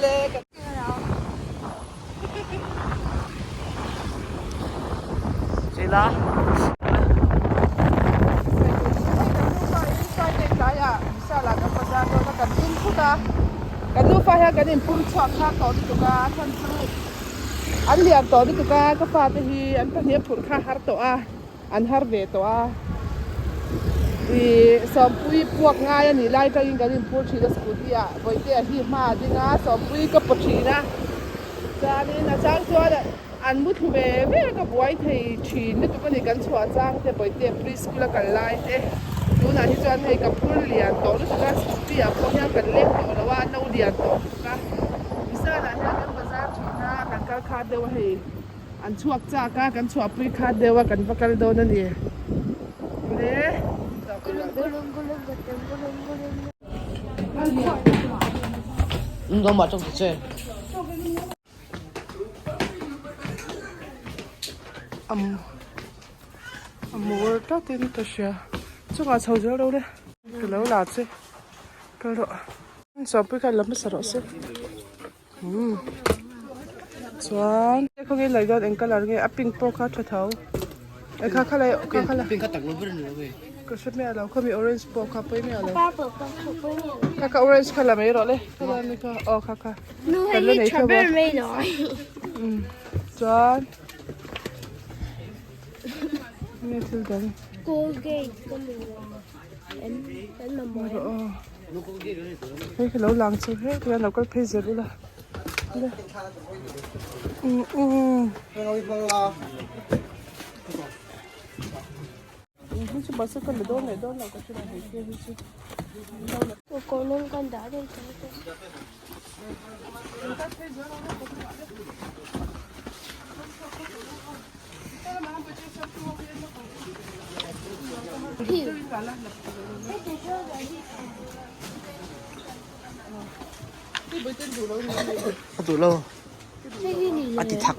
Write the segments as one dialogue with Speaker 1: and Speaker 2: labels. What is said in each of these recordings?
Speaker 1: Awle kan.
Speaker 2: Sila.
Speaker 1: Kan nufa hian kan inpum chhuak kha tawh lutuk a, a chhan chu an lian tawh lutuk a, ka fate hi an pahnih a phurh kha a har tawh a. An har ve tawh a, ih Sawmpui puak ngai a nih lai tangin kan inphur thin a scooty ah Bawihtea hi hma a ding a, Sawmpui ka paw thin a, chuanin a chang chuan an mu thlu ve ve a ka buai thei thin lutuk a ni kan chhuah chang te Bawihtea pre school a kal lai te tunah hi chuan hei ka phur lian tawh lutuk a scooty ah pawh hian kan leng tawh lo a, a no lian tawh lutuk a, Misalah hian kan bazar thin a kan kal khat deuh a hei. An chhuak chak a, kan chhuahpui khat deuh a, kan va kal dawn a ni. Le. A mawi tlatin ka hria. Chungah chho zel ro le. Ka lo la che. Kal rawh. Chhuahpui kha la hmasa rawh se. Umm chuan khawnge lei dawn eng colour nge a pink pawh kha tha tho e kha kha lei kha kha la
Speaker 2: pink kha tak lo ber a ni lo nge
Speaker 1: ka hre miah lo khawmi orange pawh kha pawi miah lo kha kha orange kha la mai rawh le kha la mi kha aw kha kha
Speaker 3: kan la nei tho a
Speaker 1: umm chuan nge thil dang
Speaker 3: colgate ka hmu kan mamawh
Speaker 1: aw. Hei ka lo lang chu hle hle a lo kal phei zel ula umm umm hei chu bus a kal dawn leh dawn lo ka hre lo hei khi hi chu
Speaker 2: A duh lo a ti thak.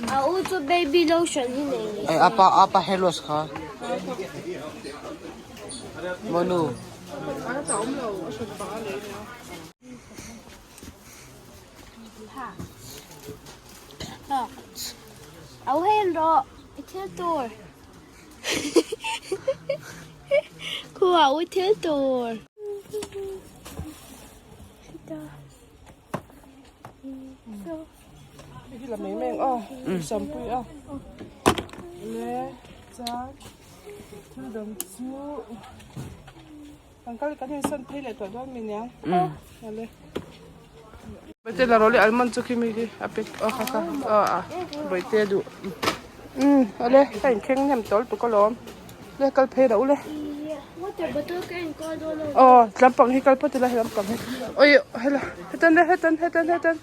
Speaker 3: A u chu baby lotion hi nei ni se.
Speaker 2: Apa apa hair loss kha. Monu.
Speaker 3: Au hen rawh i thil tur. Khua u thil tur.
Speaker 1: Hei hi la mai mai ang aw sampui a le chuan thil dang chu kan kal kan insawn phei leh tawh dawn mi niang ale Bawihte la rawh le almond chu khi mi khi a pek aw kha kha aw a bawihte duh umm ale ka inkheng hnem tawl tuk alawm le kal phei reuh le aw lampang hi kal phawt ila he lampang hi oi hela hetan le hetan hetan hetan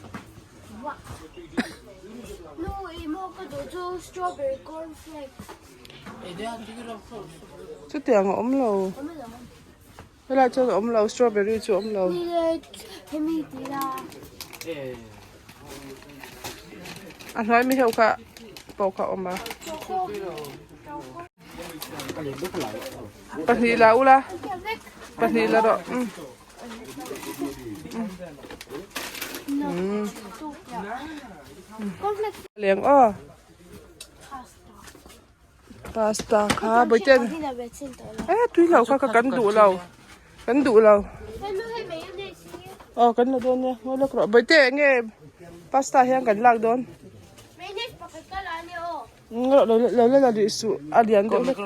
Speaker 1: chutiang a awm lo. Helai chuan a awm lo strawberry chu a awm lo. A hnuai mi ho kha pawh kha a awm a. Pahnih la ula pahnih la rawh umm umm leng aw. Pasta kha bawihte e tui lo kha kan duh lo kan duh lo aw kan la dawn nia ngawi lawk rawh bawihte enge pasta hian kan lak dawn lo lo la la rih suh a lian deuh hlek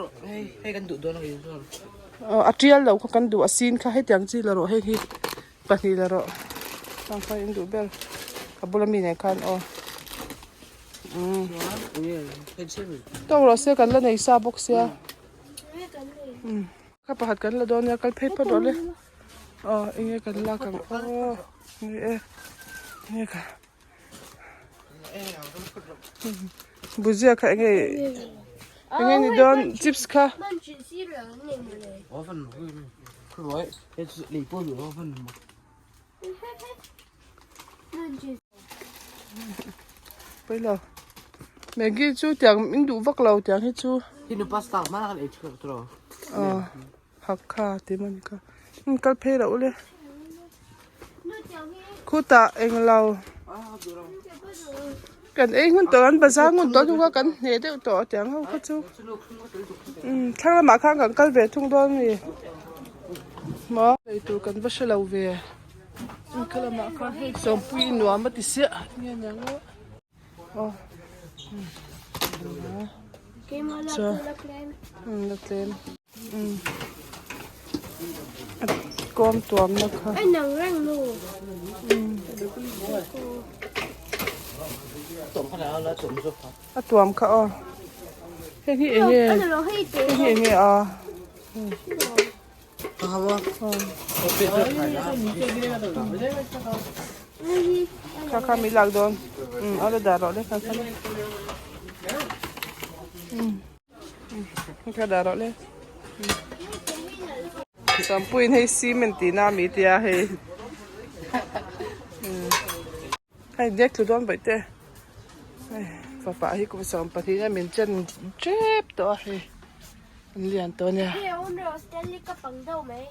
Speaker 1: aw a tial lo kha kan duh a sin kha hetiang chi la rawh hei hi pahnih la rawh hang kha in duh ber a bula mi nen khan aw. Tawk rawh se kan la nei sa bawk sia kha pakhat kan la dawn nia kal phei phawt rawh le aw enge kan lak ang aw ni e enge ka buzia kha enge. Enge ni dawn chips kha. Pailo. Maggie chu tiang in duh vak lo tiang hi chu. Aw hak kha ti man kha. Kal phei loh le. Khutah englo kan ei hun tawh an bazar ngun tawh hnua kan hne deuh tawh tiang ho kha chu thlang lamah khan kan kal ve thung dawn a ni maw ei tur kan va hre lo ve kha lamah khan hei sawmpui nuam a ti siah nge niang aw aw chuan la tlem. A kawm tuam na kha.
Speaker 3: Ai nang reng nu.
Speaker 1: A tuam kha aw. Hei hi enge? Hei hi enge a? Kha kha mi lak dawn. A la dah rawh le kha kha le. Ka dah rawh le. Sampuiin hei cement tihna a mi tia hei. Hei dek tlu dawn baih te. Hei fapa hi kum 12 a min chen tep tawh a hei. An lian tawh ania.
Speaker 3: Hei a awm rawh Stanley ka pang deuh mai.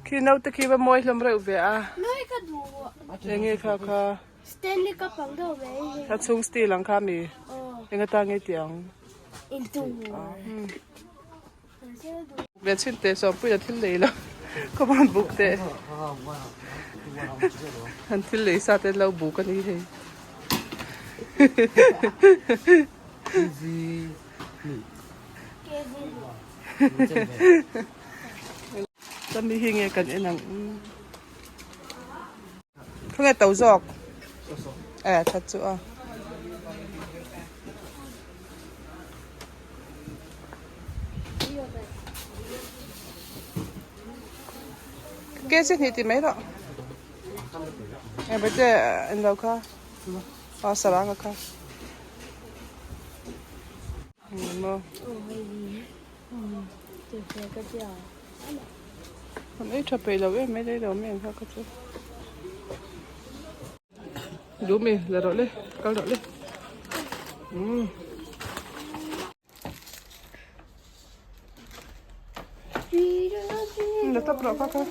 Speaker 1: Khi naute khi va mawi hlawm reuh ve a.
Speaker 3: Noi ka duh.
Speaker 1: Enge kha kha.
Speaker 3: Stanley cup ang deuh mai hei.
Speaker 1: A chhung steel ang kha mi. Eng atan nge tih ang.
Speaker 3: Intur.
Speaker 1: Ve chhin teh sawmpui a thil lei lo. Khawman buk teh. An thil lei sa te lo buk a ni hei. Chami hi nge kan en ang khawnge to zawk e that chu a ke chi hnih ti mai rawh e bete en lo kha a saranga kha Kan ei tha peih lo em mai lei lo mai ang kha ka chu. Duh mi la rawh le kal rawh le. Umm. La tap rawh kha kha.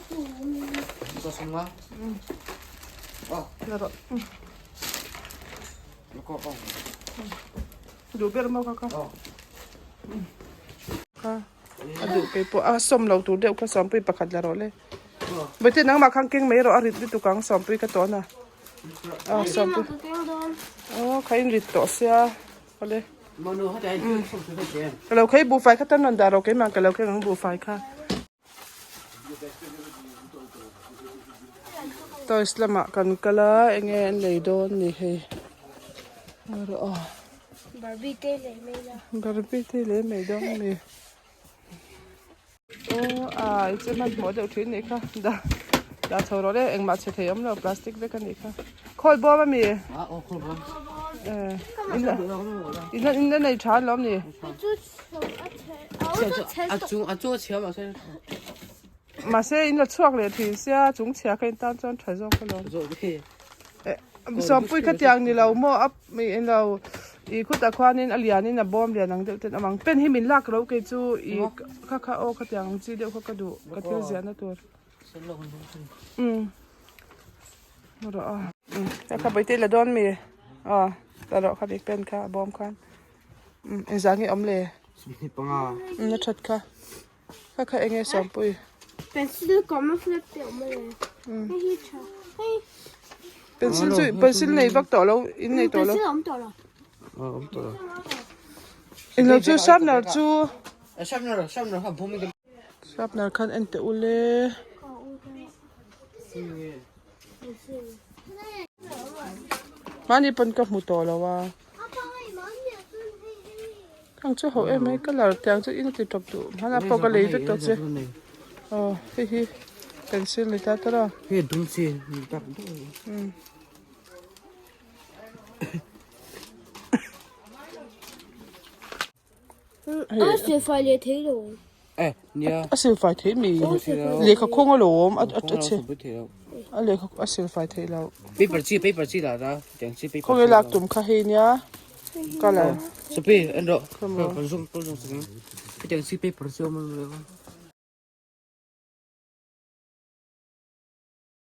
Speaker 1: La rawh. Duh ber maw kha kha. Kha a duh kei pawh a sawm lo tur deuh kha sawmpui pakhat la rawh le. Bawihte nangmah khan keng mai rawh a rit lutuk ang sawmpui ka tawn a. A sawmpui. Aw kha in rit tawh sia awle. Ka lo khei buhfai kha tan rawn dah rawh keimah ka lo keng ang buhfai kha. Toys lamah kan kal a enge an lei dawn ni hei rawh aw
Speaker 3: Barbie te lei mai la
Speaker 1: Barbie te lei mai dawn a ni aw a i che hmanhmawh deuh thin nih kha dah dah chho rawh le engmah chhe thei awm lo plastic vek a nih kha khawi bawm a mi in in a nei tha an lawm ni. Mahse in la chhuak leh thin sia chung chhia kha in tan chuan tha zawk alawm. Sawmpui kha tiang ni lo maw a in lo i khutah khuanin a lianin a bawm lian ang deuh ten awm ang. Pen hi min lak lo kei chu i kha kha aw khatiang ang chi deuh kha ka duh ka thil ziahna tur. Umm rawh a. Umm kha bawihte la dawn mi? Aw la rawh kha bik pen kha a bawm khan. Umm engzah nge awm le?
Speaker 2: 25.
Speaker 1: Umm a that kha. Kha kha enge Sawmpui?
Speaker 3: Pencil kawm a flap te awm ale. Hei hi tha. Hei.
Speaker 1: Pencil chu pencil nei vak tawh lo in nei tawh lo.
Speaker 3: Pencil awm tawh lo.
Speaker 2: Awm tawh lo.
Speaker 1: Eng lo chu sharpener chu.
Speaker 2: Sharpener sharpener kha bawm in.
Speaker 1: Sharpener khan en teh ule. Mahni pawn ka hmu tawh lo a. Khang chu ho em mai colour tiang chu in a ti tawp duh hmanah pawh ka lei vek tawh che aw hei hi. Pencil ni ta tawh a.
Speaker 2: Hei dum chi ni tak deuh.
Speaker 1: Um.
Speaker 3: A silfai leh thei lo.
Speaker 2: Eh nia.
Speaker 1: A silfai thei mi. Lehkha khawng alawm a a chhe. A lehkha a silfai thei lo.
Speaker 2: Paper chi paper chi la da tiang chi paper.
Speaker 1: Khawnge lak tum kha hei nia colour.
Speaker 2: Sophie en rawh. Kan zoom kan zoom sak ang. Hetiang chi paper chi awm alawm.